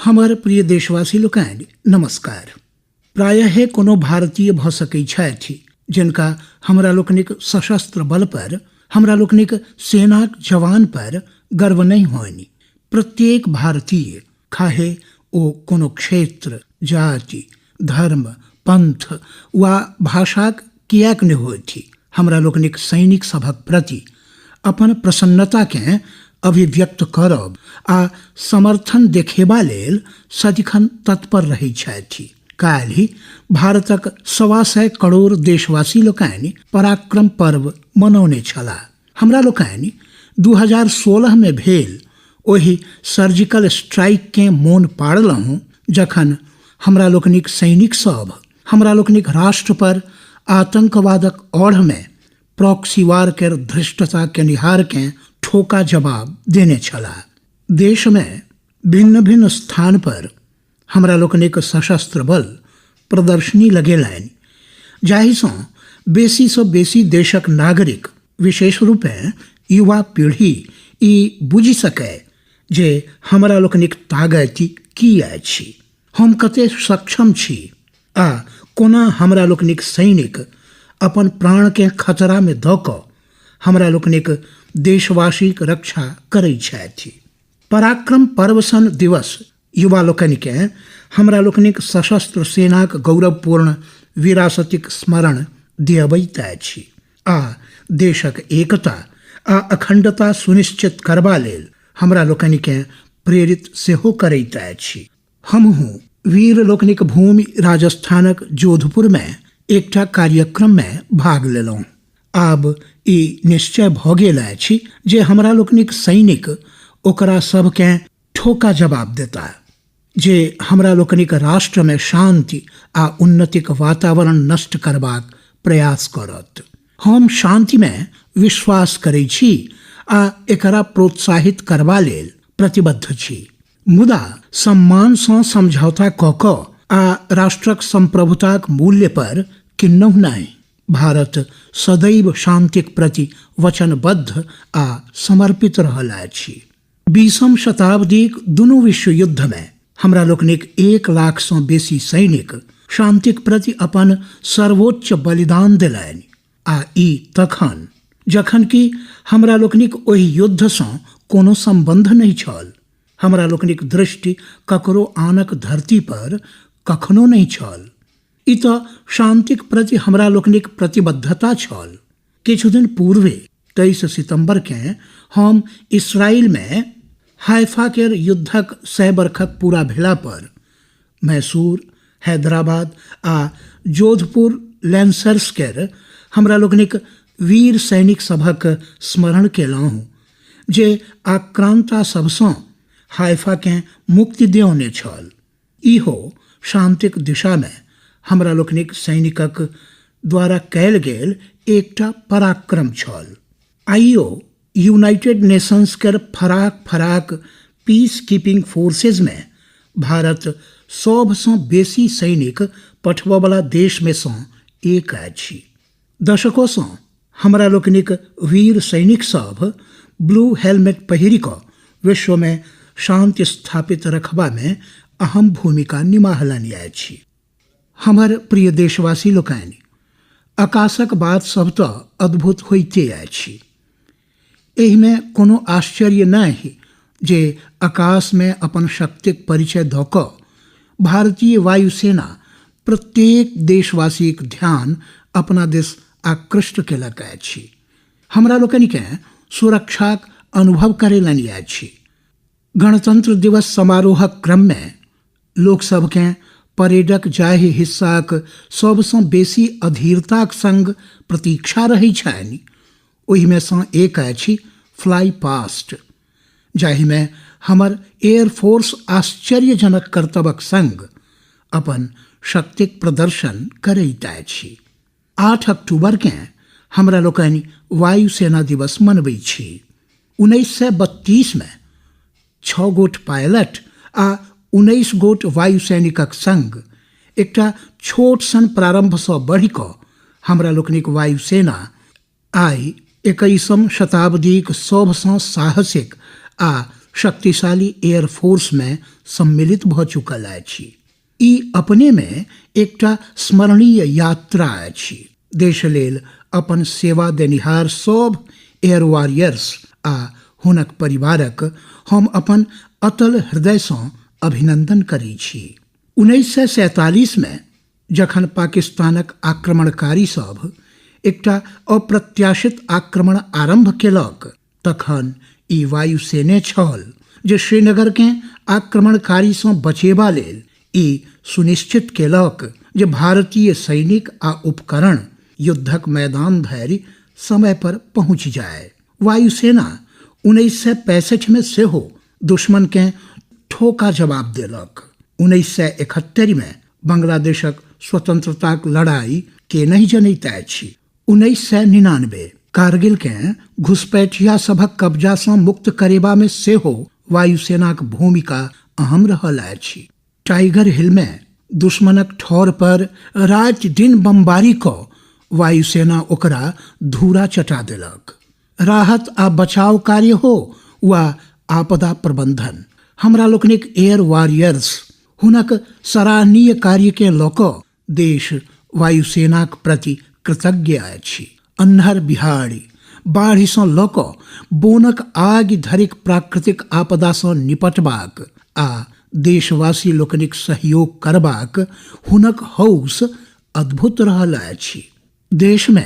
हमर प्रिय देशवासी लोकनि, नमस्कार। प्रायः कोनो भारतीय भऽ सकैत छथि जिनका हमरा लोकनिक सशस्त्र बल पर, हमरा लोकनिक सेनाक जवान पर गर्व नहि होनि। प्रत्येक भारतीय, खाहे ओ कोनो क्षेत्र, जाति, धर्म, पंथ वा भाषाक किएक नहि होथि, हमरा लोकनिक सैनिक सभक प्रति अपन प्रसन्नताकेँ अभिव्यक्त करब आ समर्थन देखेबा लेल सदिखन तत्पर रहैत छथि। काल्हि भारतक 125 करोड़ देशवासी लोकनि पराक्रम पर्व मनौने छलाह। हमरा लोकनि 2016 मे भेल ओहि सर्जिकल स्ट्राइककेँ मोन पाड़लहुँ जखन हमरा लोकनिक सैनिक सभ हमरा लोकनिक राष्ट्र पर आतंकवादक ओढ़मे प्रॉक्सी वार केर धृष्टता केनिहारकेँ ठोका जवाब देने छलाह। देशमे भिन्न भिन्न स्थान पर हमरा लोकनिक सशस्त्र बल प्रदर्शनी लगेलनि जाहिसँ बेसीसँ बेसी देशक नागरिक, विशेष रूपेँ युवा पीढ़ी, ई बुझि सकय जे हमरा लोकनिक तागति की अछि, हम कते सक्षम छी आ कोना हमरा लोकनिक सैनिक अपन प्राणकेँ खतरामे दऽ कऽ हमरा लोकनिक देशवासीक रक्षा करैत छथि। पराक्रम पर्व सन दिवस युवा लोकनिकेँ हमरा लोकनिक सशस्त्र सेनाक गौरवपूर्ण विरासतिक स्मरण दिअबैत अछि आ देशक एकता आ अखंडता सुनिश्चित करबा लेल हमरा लोकनिकेँ प्रेरित सेहो करैत अछि। हमहूँ वीर लोकनिक भूमि राजस्थानक जोधपुरमे एकटा कार्यक्रममे भाग लेलहुँ। आब ई निश्चय भऽ गेल अछि जे हमरा लोकनिक सैनिक ओकरा सभकेँ ठोका जवाब देता जे हमरा लोकनिक राष्ट्रमे शांति आ उन्नतिक वातावरण नष्ट करबाक प्रयास करत। हम शांतिमे विश्वास करै छी आ एकरा प्रोत्साहित करबा लेल प्रतिबद्ध छी, मुदा सम्मानसँ समझौता कऽ कऽ आ राष्ट्रक संप्रभुताक मूल्य पर किन्नहुँ नहि। भारत सदैव शांतिक प्रति वचनबद्ध आ समर्पित रहल अछि। 20म शताब्दीक दुनू विश्व युद्धमे हमरा लोकनिक 1 लाखसँ बेसी सैनिक शांतिक प्रति अपन सर्वोच्च बलिदान देलनि आ ई तखन जखन कि हमरा लोकनिक ओहि युद्धसँ कोनो सम्बन्ध नहि छल। हमरा लोकनिक दृष्टि ककरो आनक धरती पर कखनो नहि छल। ई तऽ शांतिक प्रति हमरा लोकनिक प्रतिबद्धता छल। किछु दिन पूर्वे 23 सितम्बरकेँ हम इसराइलमे हाइफा केर युद्धक 100 बरखक पूरा भेला पर मैसूर, हैदराबाद आ जोधपुर लैंसर्स केर हमरा लोकनिक वीर सैनिक सभक स्मरण केलहुँ जे आक्रांता सभसँ हाइफाकेँ मुक्ति दियौने छल। इहो शांतिक दिशामे हमरा लोकनिक सैनिकक द्वारा कयल गेल एकटा पराक्रम छल। आइयो यूनाइटेड नेशंस केर फराक फराक पीस कीपिंग फोर्सेजमे भारत सभसँ बेसी सैनिक पठबयवला देशमे सँ एक अछि। दशकोसँ हमरा लोकनिक वीर सैनिक सभ ब्लू हेलमेट पहिरि कऽ विश्वमे शांति स्थापित रखबामे अहम भूमिका निमाहलनि अछि। हमर प्रिय देशवासी लोकनि, आकाशक बात सभ तऽ अद्भुत होइते अछि। एहिमे कोनो आश्चर्य नहि जे आकाशमे अपन शक्तिक परिचय दऽ कऽ भारतीय वायुसेना प्रत्येक देशवासीक ध्यान अपना दिस आकृष्ट केलक अछि। हमरा लोकनिकेँ सुरक्षाक अनुभव करेलनि अछि। गणतंत्र दिवस समारोहक क्रममे लोकसभकेँ परेडक जाहि हिस्साक सभसँ बेसी अधीरताक संग प्रतीक्षा रहैत छनि ओहिमे सँ एक अछि फ्लाई पास्ट, जाहिमे हमर एयरफोर्स आश्चर्यजनक करतबक संग अपन शक्तिक प्रदर्शन करैत अछि। 8 अक्टूबरकेँ हमरा लोकनि वायुसेना दिवस मनबैत छी। 1932मे 6 गोट पायलट आ 19 गोट वायुसैनिकक संग एकटा छोट सन प्रारंभसँ बढ़ि कऽ हमरा लोकनिक वायुसेना आइ 21म शताब्दीक सभसँ साहसिक आ शक्तिशाली एयरफोर्समे सम्मिलित भऽ चुकल अछि। ई अपनेमे एकटा स्मरणीय यात्रा अछि। देश लेल अपन सेवा देनिहार सभ एयर वॉरियर्स आ हुनक परिवारक हम अपन अतल हृदयसँ अभिनंदन करै छी। 1947 मे जखन पाकिस्तानक आक्रमणकारी सभ एकटा अप्रत्याशित आक्रमण आरम्भ केलक तखन ई वायुसेने छल जे श्रीनगरकेँ आक्रमणकारीसँ बचेबा लेल ई सुनिश्चित केलक जे भारतीय सैनिक आ उपकरण युद्धक मैदान धरि समय पर पहुँचि जाय। वायुसेना 1965 मे सेहो दुश्मनकेँ ठोका जवाब देलक। 1971 मे बांग्लादेशक स्वतंत्रताक लड़ाई के नहि जनैत अछि। 1999 कारगिलकेँ घुसपैठिया सभक कब्जासँ मुक्त करेबामे सेहो वायुसेनाक भूमिका अहम रहल अछि। टाइगर हिलमे दुश्मनक ठौर पर राति दिन बमबारी कऽ वायुसेना ओकरा धूरा चटा देलक। राहत आ बचाव कार्य हो वा आपदा प्रबंधन, हमरा लोकनिक एयर वॉरियर्स हुनक सराहनीय कार्यकेँ लऽ कऽ देश वायुसेनाक प्रति कृतज्ञ अछि। अन्हर बिहाड़ि, बाढ़िसँ लऽ कऽ बोनक आगि धरिक प्राकृतिक आपदासँ निपटबाक आ देशवासी लोकनिक सहयोग करबाक हुनक हौस अद्भुत रहल अछि। देशमे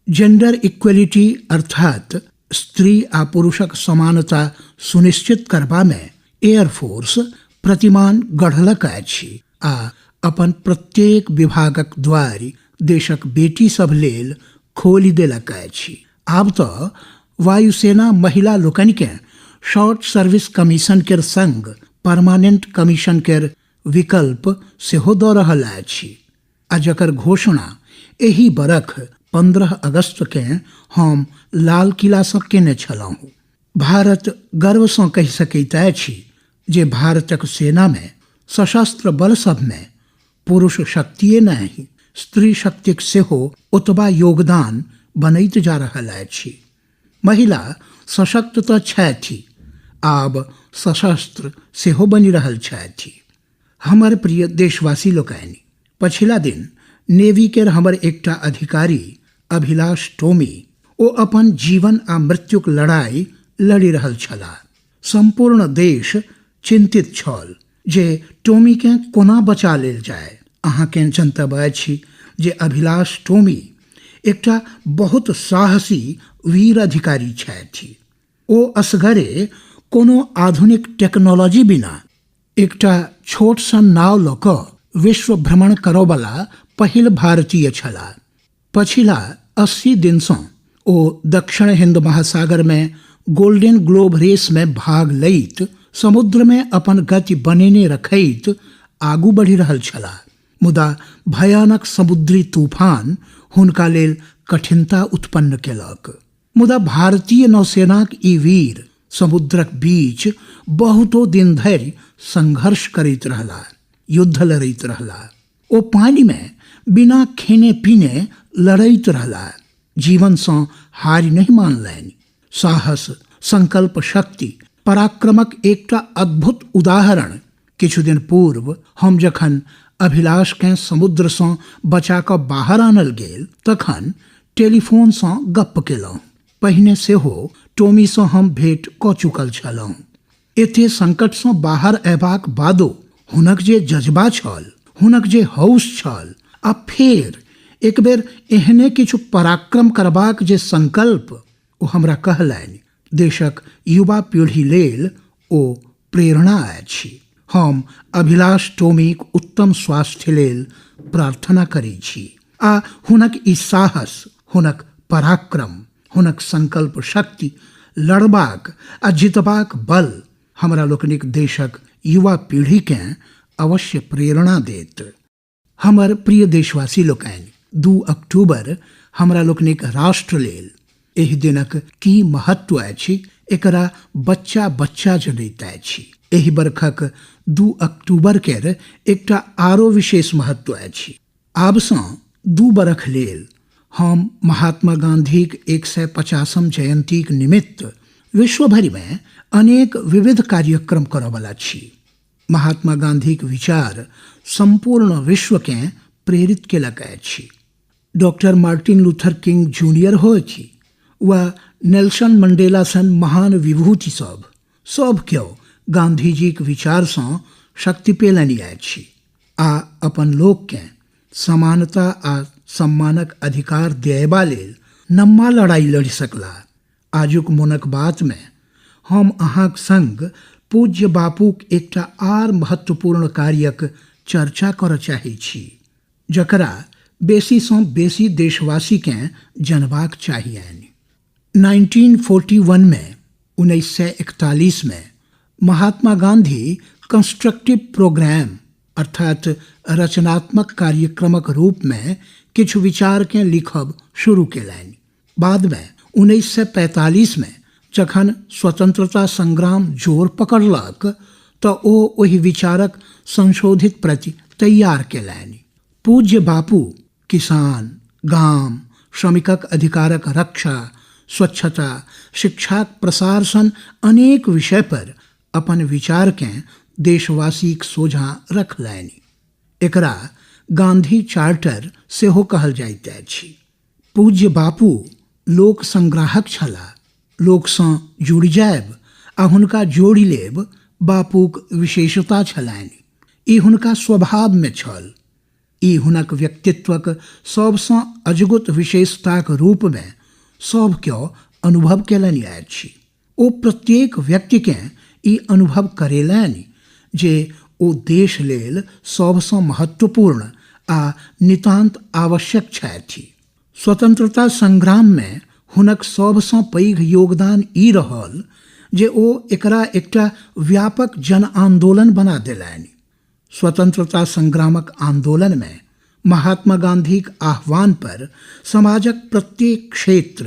जेंडर इक्वलिटी अर्थात स्त्री आ पुरुषक समानता सुनिश्चित करबामे एयरफोर्स प्रतिमान गढ़लक अछि आ अपन प्रत्येक विभागक द्वारि देशक बेटी सभ लेल खोलि देलक अछि। आब तऽ वायुसेना महिला लोकनिकेँ शॉर्ट सर्विस कमीशन केर संग परमानेंट कमीशन केर विकल्प सेहो दऽ रहल अछि आ जकर घोषणा एहि बरख 15 अगस्तकेँ हम लाल किलासँ केने छलहुँ। भारत गर्वसँ कहि सकैत अछि जे भारतक सेनामे सशस्त्र बल सभमे पुरुष शक्तिए नहि, स्त्री शक्तिक सेहो ओतबा योगदान बनैत जा रहल अछि। महिला सशक्त तऽ छथि, आब सशस्त्र सेहो बनि रहल छथि। हमर प्रिय देशवासी लोकनि, पछिला दिन नेवी केर हमर एकटा अधिकारी अभिलाष टोमी ओ अपन जीवन आ मृत्युक लड़ाई लड़ि रहल छलाह। सम्पूर्ण देश चिन्तित छल जे टोमीकेँ कोना बचा लेल जाय। अहाँकेँ जनतब अछि जे अभिलाष टोमी एकटा बहुत साहसी वीर अधिकारी छथि। ओ असगरे कोनो आधुनिक टेक्नोलॉजी बिना एकटा छोट सन नाव लऽ कऽ विश्व भ्रमण करऽवला पहिल भारतीय छलाह। पछिला 80 दिनसँ ओ दक्षिण हिंद महासागरमे गोल्डन ग्लोब रेसमे भाग लैत समुद्रमे अपन गति बनेने रखैत आगू बढ़ि रहल छलाह, मुदा भयानक समुद्री तूफान हुनका लेल कठिनता उत्पन्न केलक। मुदा भारतीय नौसेनाक ई वीर समुद्रक बीच बहुतो दिन धरि संघर्ष करैत रहलाह, युद्ध लड़ैत रहलाह। ओ पानिमे बिना खेने पीने लड़ैत रहलाह, जीवनसँ हारि नहि मानलनि। साहस, संकल्प शक्ति, पराक्रमक एकटा अद्भुत उदाहरण। किछु दिन पूर्व हम जखन अभिलाषकेँ समुद्रसँ बचा कऽ बाहर आनल गेल तखन टेलीफोनसँ गप्प केलहुँ। पहिने सेहो टोमीसँ हम भेंट कऽ चुकल छलहुँ। एते संकटसँ बाहर अयबाक बादो हुनक जे जज्बा छल, हुनक जे हौस छल आ फेर एक बेर एहने किछु पराक्रम करबाक जे संकल्प ओ हमरा कहलनि, देशक युवा पीढ़ी लेल ओ प्रेरणा अछि। हम अभिलाष टोमीक उत्तम स्वास्थ्य लेल प्रार्थना करै छी आ हुनक ई साहस, हुनक पराक्रम, हुनक संकल्प शक्ति, लड़बाक आ जितबाक बल हमरा लोकनिक देशक युवा पीढ़ीकेँ अवश्य प्रेरणा देत। हमर प्रिय देशवासी लोकनि, 2 अक्टूबर हमरा लोकनिक राष्ट्र लेल एहि दिनक की महत्व अछि, एकरा बच्चा बच्चा जनैत अछि। एहि बरखक 2 अक्टूबर केर एकटा आरो विशेष महत्व अछि। आबसँ 2 बरख लेल हम महात्मा गांधीक 150म जयंतीक निमित्त विश्वभरिमे अनेक विविध कार्यक्रम करयवला छी। महात्मा गाँधीक विचार सम्पूर्ण विश्वकेँ प्रेरित केलक अछि। Doctor Martin Luther King Junior होथि वा नेल्सन मंडेला सन महान विभूति सभ, सभ केओ गाँधीजीक विचारसँ शक्ति पेलनि अछि आ अपन लोककेँ समानता आ सम्मानक अधिकार दिअयबा लेल नम्मा लड़ाइ लड़ि सकलाह। आजुक मोनक बातमे हम अहाँक संग पूज्य बापूक एकटा आर महत्वपूर्ण कार्यक चर्चा करय चाहैत छी, जकरा बेसीसँ बेसी देशवासीकेँ जनबाक चाहियनि। 1941 मे 1941 मे महात्मा गाँधी कंस्ट्रक्टिव प्रोग्राम अर्थात रचनात्मक कार्यक्रमक रूपमे किछु विचारकेँ लिखब शुरू केलनि। बादमे 1945 मे जखन स्वतंत्रता संग्राम जोर पकड़लक तऽ ओ ओहि विचारक संशोधित प्रति तैयार केलनि। पूज्य बापू किसान, गाम, श्रमिकक अधिकारक रक्षा, स्वच्छता, शिक्षाक प्रसार सन अनेक विषय पर अपन विचारकेँ देशवासीक सोझाँ रखलनि। एकरा गांधी चार्टर सेहो कहल जाइत अछि। पूज्य बापू लोक संग्राहक छलाह। लोकसँ जुड़ि जायब आ हुनका जोड़ि लेब बापूक विशेषता छलनि। ई हुनका स्वभावमे छल। ई हुनक व्यक्तित्वक सभसँ अजगुत विशेषताक रूपमे सभ केओ अनुभव केलनि अछि। ओ प्रत्येक व्यक्तिकेँ ई अनुभव करेलनि जे ओ देश लेल सभसँ महत्वपूर्ण आ नितान्त आवश्यक छथि। स्वतंत्रता संग्राममे हुनक सभसँ पैघ योगदान ई रहल जे ओ एकरा एकटा व्यापक जन आन्दोलन बना देलनि। स्वतंत्रता संग्रामक आन्दोलनमे महात्मा गाँधीक आह्वान पर समाजक प्रत्येक क्षेत्र,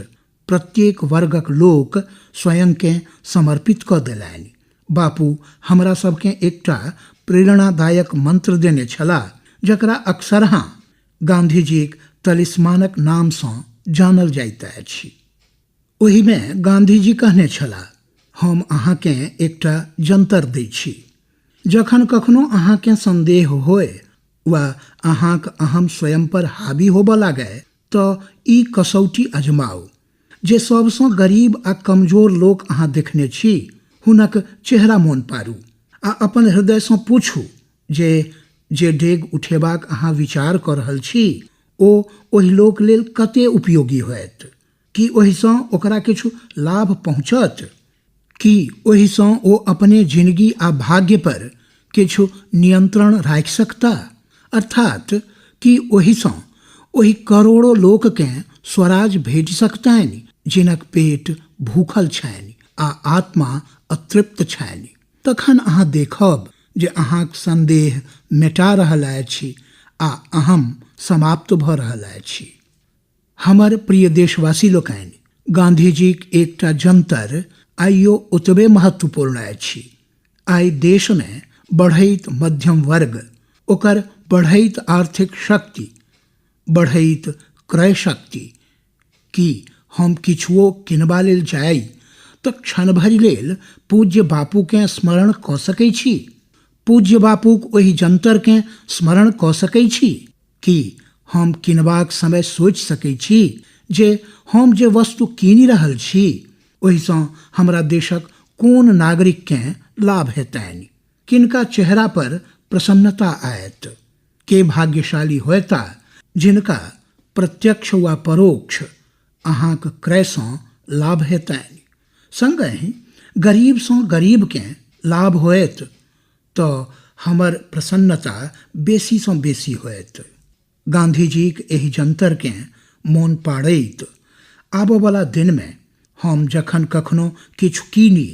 प्रत्येक वर्गक लोक स्वयंकेँ समर्पित कऽ देलनि। बापू हमरा सभकेँ एकटा प्रेरणादायक मंत्र देने छलाह जकरा अक्सरहाँ गाँधीजीक तलिस्मानक नामसँ जानल जाइत अछि। ओहिमे गाँधीजी कहने छलाह, हम अहाँकेँ एकटा जंतर दै छी। जखन कखनो अहाँकेँ संदेह होय वा अहाँक अहम स्वयं पर हावी होबऽ लागय तऽ ई कसौटी अजमाउ जे सभसँ गरीब आ कमजोर लोक अहाँ देखने छी हुनक चेहरा मोन पारू आ अपन हृदयसँ पूछू जे जे डेग उठेबाक अहाँ विचार कऽ रहल छी ओ ओहि लोक लेल कते उपयोगी होयत? की ओहिसँ ओकरा किछु लाभ पहुँचत? की ओहिसँ ओ अपने जिनगी आ भाग्य पर किछु नियंत्रण राखि सकता? अर्थात की ओहिसँ ओहि करोड़ो लोककेँ स्वराज भेटि सकतनि जिनक पेट भूखल छनि आ आत्मा अतृप्त छनि? तखन अहाँ देखब जे अहाँक संदेह मेटा रहल अछि आ अहम समाप्त भऽ रहल अछि। हमर प्रिय देशवासी लोकनि, गांधीजीक एकटा जंतर आइयो ओतबे महत्वपूर्ण अछि। आइ देशमे बढ़ैत मध्यम वर्ग, ओकर बढ़ैत आर्थिक शक्ति, बढ़ैत क्रय शक्ति, की हम किछुओ किनबा लेल जाइ तऽ क्षण भरि लेल पूज्य बापूकेँ स्मरण कऽ सकै छी? पूज्य बापूक ओहि जंतरकेँ स्मरण कऽ सकै छी? की हम किनबाक समय सोचि सकै छी जे हम जे वस्तु कीनि रहल छी ओहिसँ हमरा देशक कोन नागरिककेँ लाभ हेतनि? किनका चेहरा पर प्रसन्नता आयत? के भाग्यशाली होयता जिनका प्रत्यक्ष वा परोक्ष अहाँक क्रयसँ लाभ हेतनि? संगहि गरीबसँ गरीबकेँ लाभ होयत तऽ हमर प्रसन्नता बेसीसँ बेसी होयत। गाँधीजीक एहि जंतरकेँ मोन पाड़ैत आबऽवला दिनमे हम जखन कखनो किछु कीनी,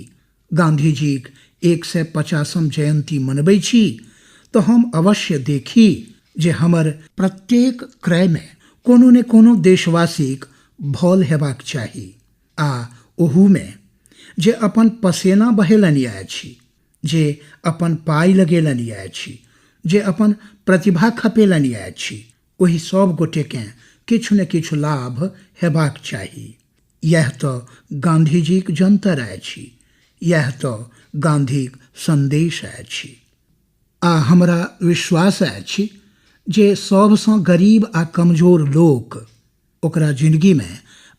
गाँधीजीक 150म जयन्ती मनबै छी तऽ हम अवश्य देखी जे हमर प्रत्येक क्रयमे कोनो ने कोनो देशवासीक भल हेबाक चाही आ ओहूमे जे अपन पसेना बहेलनि अछि, जे अपन पाइ लगेलनि अछि, जे अपन प्रतिभा खपेलनि अछि, ओहि सभ गोटेकेँ किछु ने किछु लाभ हेबाक चाही। इएह तऽ गाँधीजीक जंतर अछि। इएह तऽ गाँधीक सन्देश अछि। आ हमरा विश्वास अछि जे सभसँ गरीब आ कमजोर लोक ओकरा जिनगीमे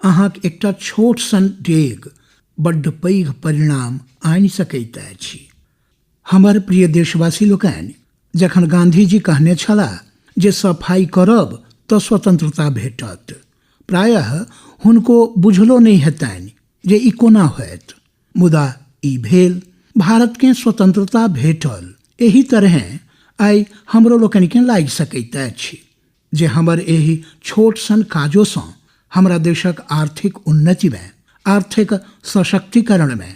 अहाँक एकटा छोट सन डेग बड्ड पैघ परिणाम आनि सकैत अछि। हमर प्रिय देशवासी लोकनि, जखन गाँधीजी कहने छलाह जे सफाइ करब तऽ स्वतंत्रता भेटत, प्रायः हुनको बुझलो नहि हेतनि जे ई कोना होयत, मुदा ई भेल। भारतकेँ स्वतंत्रता भेटल। एहि तरहेँ आइ हमरो लोकनिकेँ लागि सकैत अछि जे हमर एहि छोट सन काजोसँ हमरा देशक आर्थिक उन्नतिमे, आर्थिक सशक्तिकरणमे,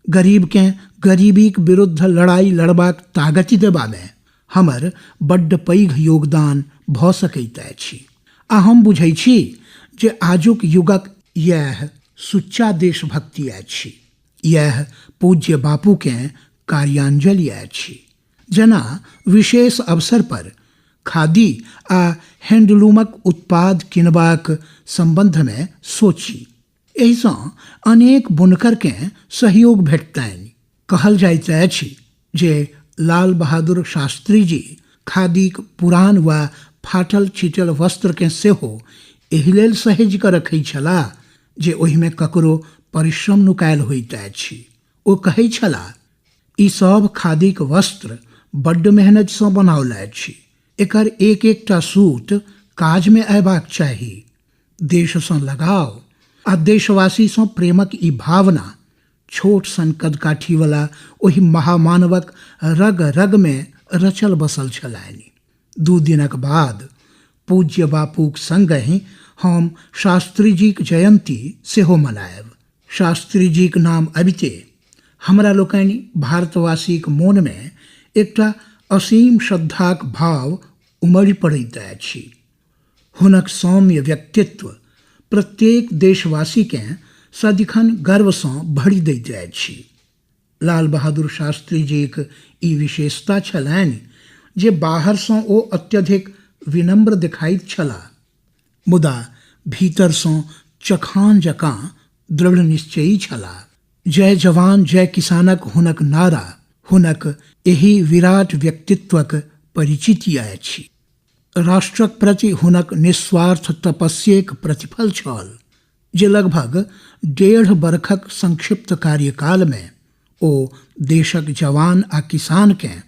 गरीबकेँ गरीबीक विरुद्ध लड़ाइ लड़बाक ताकति देबामे हमर बड्ड पैघ योगदान भऽ सकैत अछि। आ हम बुझै छी जे आजुक युगक इएह सुच्चा देशभक्ति अछि, इएह पूज्य बापूकेँ कार्यांजलि अछि। जेना विशेष अवसर पर खादी आ हैंडलूमक उत्पाद किनबाक सम्बन्धमे सोची। एहिसँ अनेक बुनकरकेँ सहयोग भेटतनि। कहल जाइत अछि जे लाल बहादुर शास्त्रीजी खादीक पुरान वा फाटल छीटल वस्त्रकेँ सेहो एहि लेल सहेजि कऽ रखैत छलाह जे ओहिमे ककरो परिश्रम नुकायल होइत अछि। ओ कहैत छलाह, ई सभ खादीक वस्त्र बड्ड मेहनतिसँ बनाओल अछि। एकर एक एकटा सूत काजमे अयबाक चाही। देशसँ लगाव आ देशवासीसँ प्रेमक ई भावना छोट सन कदकाठीवला ओहि महामानवक रग रगमे रचल बसल छलनि। 2 दिनक बाद पूज्य बापूक संगहि हम शास्त्रीजीक जयन्ती सेहो मनायब। शास्त्रीजीक नाम अबिते हमरा लोकनि भारतवासीक मोनमे एकटा असीम श्रद्धाक भाव उमड़ि पड़ैत अछि। हुनक सौम्य व्यक्तित्व प्रत्येक देशवासीकेँ सदिखन गर्वसँ भरि दैत अछि। लाल बहादुर शास्त्रीजीक ई विशेषता छलनि जे बाहरसँ ओ अत्यधिक विनम्र देखाइत छलाह, मुदा भीतरसँ चखान जकाँ दृढ़ निश्चयी छलाह। जय जवान जय किसानक हुनक नारा हुनक एहि विराट व्यक्तित्वक परिचिति अछि। राष्ट्रक प्रति हुनक निस्वार्थ तपस्येक प्रतिफल छल जे लगभग 1.5 बरखक संक्षिप्त कार्यकालमे ओ देशक जवान आ किसानकेँ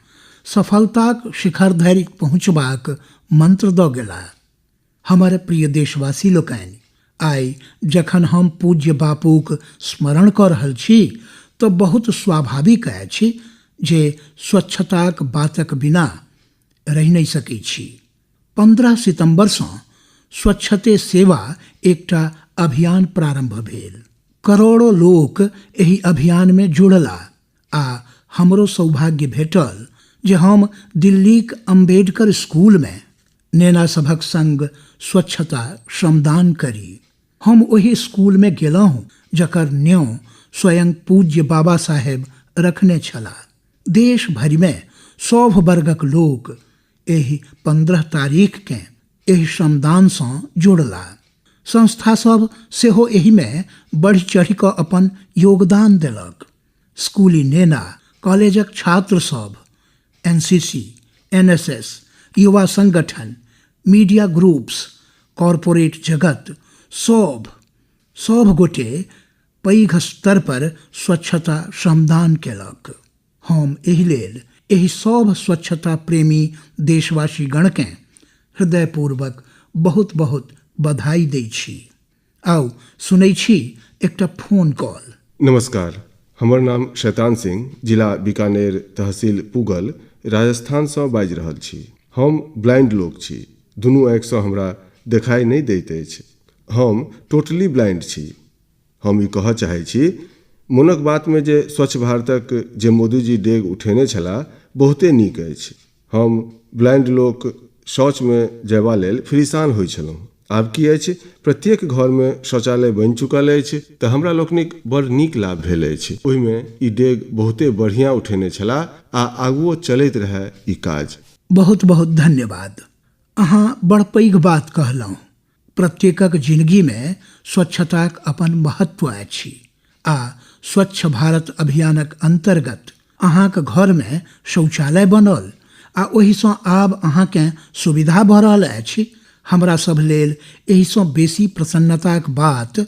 सफलताक शिखर धरि पहुँचबाक मंत्र दऽ गेलाह। हमर प्रिय देशवासी लोकनि, आइ जखन हम पूज्य बापूक स्मरण कऽ रहल छी तऽ बहुत स्वाभाविक अछि जे स्वच्छताक बातक बिना रहि नहि सकै छी। 15 सितम्बरसँ स्वच्छते सेवा एकटा अभियान प्रारम्भ भेल। करोड़ो लोक एहि अभियानमे जुड़ला आ हमरो सौभाग्य भेटल जे हम दिल्लीक अम्बेडकर स्कूलमे नेना सभक संग स्वच्छता श्रमदान करी। हम ओहि स्कूलमे गेलहुँ जकर न्यों स्वयं पूज्य बाबा साहेब रखने छलाह। देश भरिमे सभ वर्गक लोक एहि 15 तारीखकेँ एहि श्रमदानसँ जुड़ला। संस्था सभ सेहो एहिमे बढ़ि चढ़ि कऽ अपन योगदान देलक। स्कूली नेना, कॉलेजक छात्र सभ, एनसीसी, एनएसएस, युवा संगठन, मीडिया ग्रुप्स, कॉरपोरेट जगत, सभ सभ गोटे पैघ स्तर पर स्वच्छता श्रमदान केलक। हम एहि लेल एहि सभ स्वच्छता प्रेमी देशवासीगणकेँ हृदयपूर्वक बहुत बहुत बधाई दै छी। आउ सुनै छी एकटा फोन कॉल। नमस्कार, हमर नाम शैतान सिंह, जिला बीकानेर, तहसील पुगल, राजस्थानसँ बाजि रहल छी। हम ब्लाइंड लोक छी। दुनू आँखिसँ हमरा देखाइ नहि दैत अछि। हम टोटली ब्लाइंड छी। हम ई कहऽ चाहै छी मोनक बातमे जे स्वच्छ भारतक जे मोदीजी डेग उठेने छलाह बहुते नीक अछि। हम ब्लाइंड लोक शौचमे जयबा लेल फिरिशान होइ छलहुँ। आब की अछि प्रत्येक घरमे शौचालय बनि चुकल अछि तऽ हमरा लोकनिक बड़ नीक लाभ भेल अछि। ओहिमे ई डेग बहुते बढ़िआँ उठेने छलाह आ आगुओ चलैत रहए ई काज। बहुत बहुत धन्यवाद। अहाँ बड़ पैघ बात कहलहुँ। प्रत्येकक जिनगीमे स्वच्छताक अपन महत्व अछि आ स्वच्छ भारत अभियानक अन्तर्गत अहाँक घरमे शौचालय बनल आ ओहिसँ आब अहाँकेँ सुविधा भऽ रहल अछि, हमरा सभ लेल एहिसँ बेसी प्रसन्नताक बात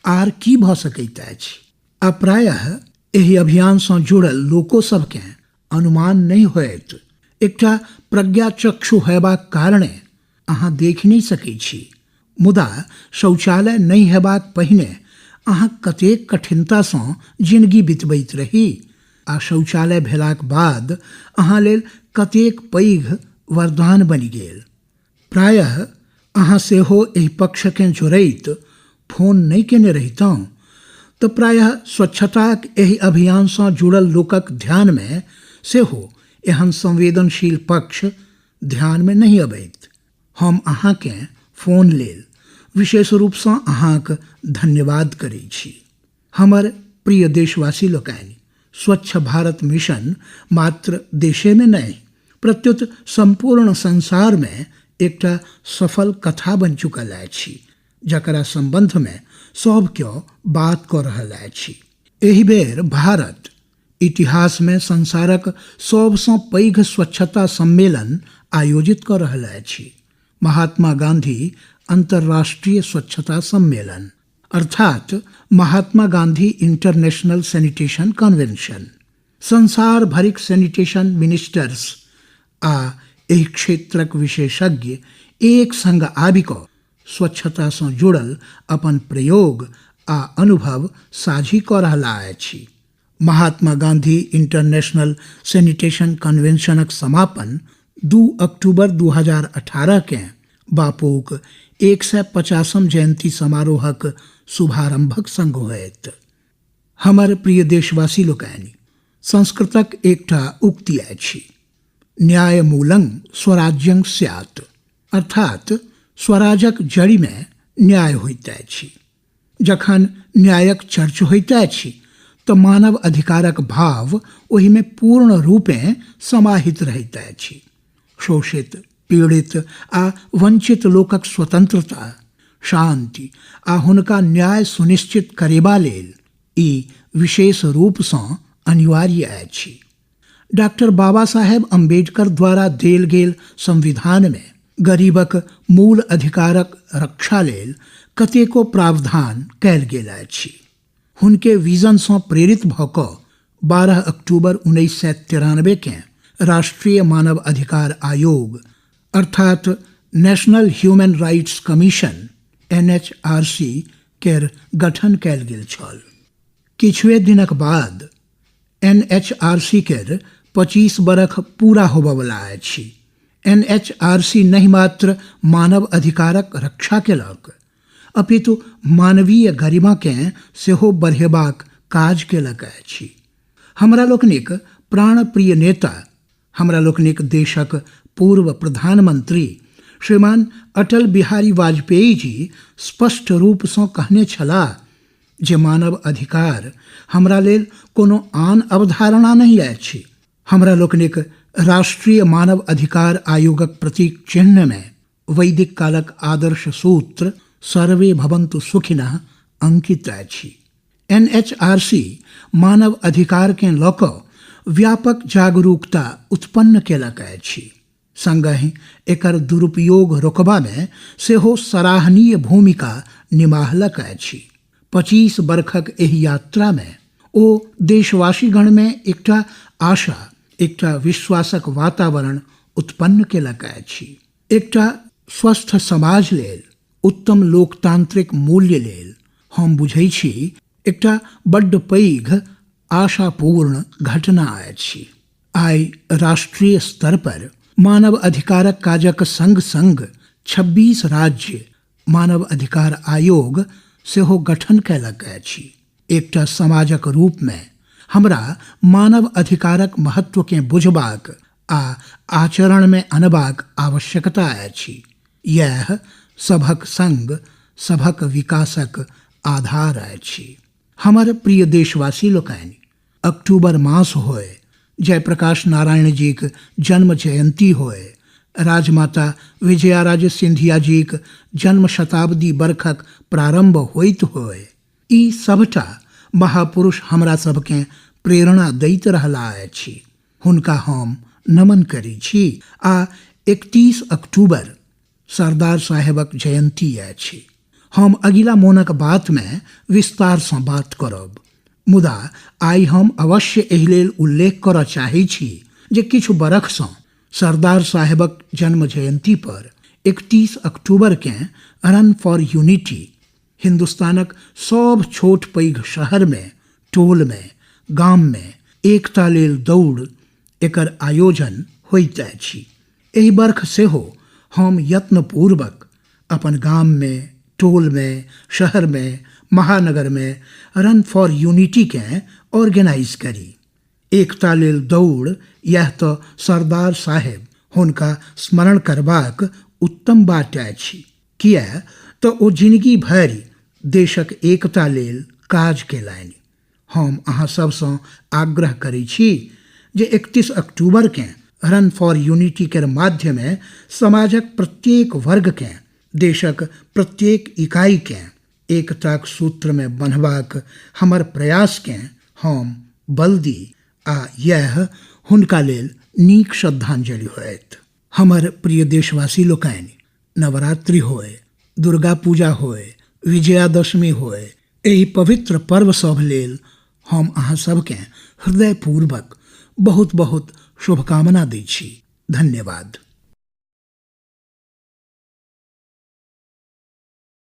आर की भऽ सकैत अछि। आ प्रायः एहि अभियानसँ जुड़ल लोको सभकेँ अनुमान नहि होयत। एकटा प्रज्ञाचक्षु होयबाक कारणे अहाँ देखि नहि सकैत छी, मुदा शौचालय नहि हेबाक पहिने अहाँ कतेक कठिनतासँ जिनगी बितबैत रही आ शौचालय भेलाक बाद अहाँ लेल कतेक पैघ वरदान बनि गेल। प्रायः अहाँ सेहो एहि पक्षकेँ जोड़ैत फोन नहि केने रहितहुँ तऽ प्रायः स्वच्छताक एहि अभियानसँ जुड़ल लोकक ध्यानमे सेहो एहन संवेदनशील पक्ष ध्यानमे नहि अबैत। हम अहाँकेँ फोन लेल विशेष रूपसँ अहाँक धन्यवाद करै छी। हमर प्रिय देशवासी लोकनि, स्वच्छ भारत मिशन मात्र देशेमे नहि, प्रत्युत सम्पूर्ण संसारमे एकटा सफल कथा बनि चुकल अछि, जकरा सम्बन्धमे सभ केओ बात कऽ रहल अछि। एहि बेर भारत इतिहासमे संसारक सभसँ पैघ स्वच्छता सम्मेलन आयोजित कऽ रहल अछि, महात्मा गांधी अंतर्राष्ट्रीय स्वच्छता सम्मेलन, अर्थात Mahatma Gandhi international sanitation convention. संसार भरिक सैनिटेशन मिनिस्टर्स आ एहि क्षेत्रक विशेषज्ञ एक संग आबि कऽ स्वच्छतासँ जुड़ल अपन प्रयोग आ अनुभव साझी कऽ रहला अछि। महात्मा गांधी इंटरनेशनल सैनिटेशन कन्वेंशनक समापन 2 अक्टूबर 2018 केँ बापूक 150म जयंती समारोहक शुभारंभक संग होयत। हमर प्रिय देशवासी लोकनि, संस्कृतक एकटा उक्ति अछि, न्यायमूलं स्वराज्यं स्यात्, अर्थात स्वराजक जड़िमे न्याय होइत अछि। जखन न्यायक चर्च होइत अछि तऽ मानव अधिकारक भाव ओहिमे पूर्ण रूपेँ समाहित रहैत अछि। शोषित, पीड़ित आ वंचित लोकक स्वतंत्रता, शांति आ हुनका न्याय सुनिश्चित करेबा लेल ई विशेष रूपसँ अनिवार्य अछि। डॉक्टर बाबा साहेब अम्बेडकर द्वारा देल गेल संविधानमे गरीबक मूल अधिकारक रक्षा लेल कतेको प्रावधान कयल गेल अछि। हुनके विजनसँ प्रेरित भऽ कऽ 12 अक्टूबर 1993 केँ राष्ट्रीय मानव अधिकार आयोग अर्थात national human rights commission NHRC केर गठन कयल गेल छल। किछुए दिनक बाद एनएचआरसी केर 25 बरख पूरा होबयवला अछि। एनएचआरसी नहि मात्र मानव अधिकारक रक्षा केलक, अपितु मानवीय गरिमाकेँ सेहो बढ़ेबाक काज केलक अछि। हमरा लोकनिक प्राणप्रिय नेता, हमरा लोकनिक देशक पूर्व प्रधानमंत्री श्रीमान अटल बिहारी वाजपेयी जी स्पष्ट रूपसँ कहने छलाह जे मानव अधिकार हमरा लेल कोनो आन अवधारणा नहि अछि। हमरा लोकनिक राष्ट्रीय मानव अधिकार आयोगक प्रतीक चिन्हमे वैदिक कालक आदर्श सूत्र सर्वे भवन्तु सुखिनः अंकित अछि। एनएचआरसी मानव अधिकारकेँ लऽ कऽ व्यापक जागरूकता उत्पन्न केलक अछि, संगहि एकर दुरुपयोग रोकबामे सेहो सराहनीय भूमिका निमाहलक अछि। 25 बरखक एहि यात्रामे ओ देशवासीगणमे एकटा आशा, एकटा विश्वासक वातावरण उत्पन्न केलक अछि। एकटा स्वस्थ समाज लेल, उत्तम लोकतांत्रिक मूल्य लेल हम बुझै छी एकटा बड्ड पैघ आशापूर्ण घटना अछि। आइ राष्ट्रीय स्तर पर मानव अधिकारक काजक संग-संग 26 राज्य मानव अधिकार आयोग सेहो गठन कयलक अछि। एकटा समाजक रूपमे हमरा मानव अधिकारक महत्वकेँ बुझबाक आ आचरणमे अनबाक आवश्यकता अछि। इएह सभक संग सभक विकासक आधार अछि। हमर प्रिय देशवासी लोकनि, अक्टूबर मास होय, जयप्रकाश नारायण जीक जन्म जयंती होय, राजमाता विजयाराजे सिंधिया जीक जन्म शताब्दी बरखक प्रारंभ होइत होय, ई सभटा महापुरुष हमरा सभकेँ प्रेरणा दैत रहलाह अछि। हुनका हम नमन करै छी आ 31 अक्टूबर सरदार साहेबक जयन्ती अछि। हम अगिला मोनक बातमे विस्तारसँ बात करब। मुदा आइ हम अवश्य एहि लेल उल्लेख करऽ चाहै छी जे किछु बरखसँ सरदार साहेबक जन्म जयन्ती पर 31 अक्टूबरकेँ रन फॉर यूनिटी हिन्दुस्तानक सभ छोट पैघ शहरमे, टोलमे, गाममे एकता लेल दौड़ एकर आयोजन होइत अछि। एहि बर्ख सेहो हम यत्नपूर्वक अपन गाममे, टोलमे, शहरमे, महानगरमे रन फॉर यूनिटीकेँ ऑर्गेनाइज करी। एकता लेल दौड़ इएह तऽ सरदार साहेब हुनका स्मरण करबाक उत्तम बाट अछि। किए तऽ ओ जिनगी भरि देशक एकता लेल काज केलनि। हम अहाँ सभसँ आग्रह करै छी जे 31 अक्टूबरकेँ रन फॉर यूनिटी केर माध्यमे समाजक प्रत्येक वर्गकेँ, देशक प्रत्येक इकाईकेँ एकताक सूत्रमे बन्हबाक हमर प्रयासकेँ हम बल दी आ इएह हुनका लेल नीक श्रद्धांजलि होयत। हमर प्रिय देशवासी लोकनि, नवरात्रि होय, दुर्गा पूजा होय, विजयादशमी होय, एहि पवित्र पर्व सभ लेल हम अहाँ सभकेँ हृदयपूर्वक बहुत बहुत शुभकामना दै छी। धन्यवाद।